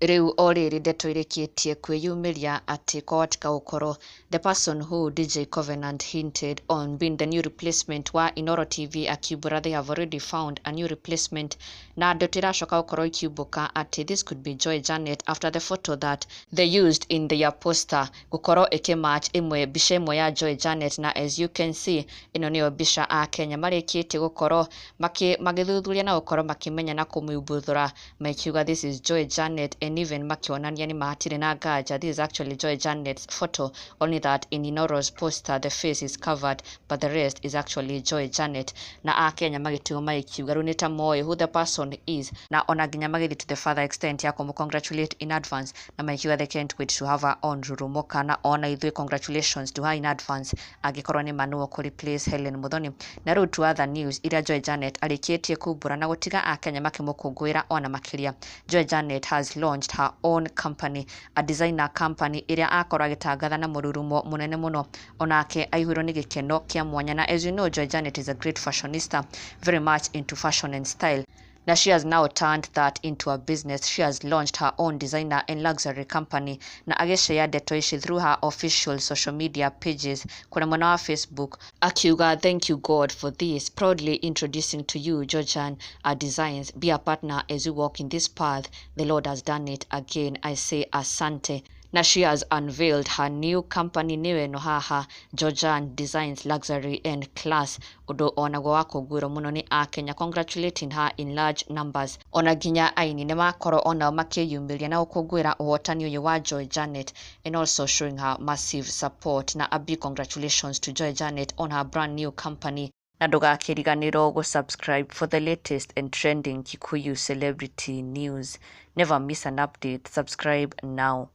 Rĩu o rĩrĩ ndeto irĩkĩtie kwĩyumĩria atĩ kwahoteka gũkorwo the person who DJ Covenant hinted on being the new replacement wa Inoro TV akiumbũra they have already found a new replacement, na ndeto iracoka gũkorwo ikiumbũka atĩ this could be Joy Janet after the photo that they used in their poster gũkorwo ĩkĩmatch ĩmwe mbica ĩmwe ya Joy Janet. Na as you can see, ĩno nĩyo mbica a Kenya marĩkĩtie gũkorwo magĩthuthuria na gũkorwo makĩmenya na kũmiumbũra, makiuga this is Joy Janet, and even makĩonania nĩ matirĩ na nganja this is actually Joy Janet's photo, only that in Inoro's poster the face is covered but the rest is actually Joy Janet. Na a Kenya magĩtigwo magĩkiuga rĩu nĩ ta moĩ who the person is, na ona nginya magĩthiĩ to the further extent ya kũmũ congratulate in advance, na makiuga they can't wait to have her on Rurumuka. Na ona ithuĩ congratulations to her in advance angĩkorwo nĩ ma nĩwe kũ replace Helen Muthoni. Na rĩu to other news iria Joy Janet arĩkĩtie kumbũra na gũtiga a Kenya makĩmũkũngũĩra ona makĩria. Joy Janet has launched her own company, a designer company ĩrĩa akorwo agĩtangatha na mũrurumo mũnene mũno, onake aihũirwo nĩ gĩkeno kĩa mwanya. Na as you know, Joy Janet is a great fashionista, very much into fashion and style. Now she has now turned that into a business. She has launched her own designer and luxury company, na agĩshare ndeto ici through her official social media pages kũrĩa mwena wa Facebook akiuga, "Thank you God for this. Proudly introducing to you Georgian Designs. Be a partner as we walk in this path. The Lord has done it again. I say asante." Na she has unveiled her new company, nĩyo ĩno haha, Georgian Designs Luxury and Class, ũndũ onaguo wa kũngũĩrwo mũno nĩ akenya congratulating her in large numbers. Ona nginya aini nĩ makorwo onao makĩyumĩria na gũkũngũĩra ũhotani ũyũ wa Joy Janet and also showing her massive support. Na a big congratulations to Joy Janet on her brand new company, na ndũgakĩriganĩrwo gũ-subscribe for the latest and trending Kikuyu celebrity news. Never miss an update. Subscribe now.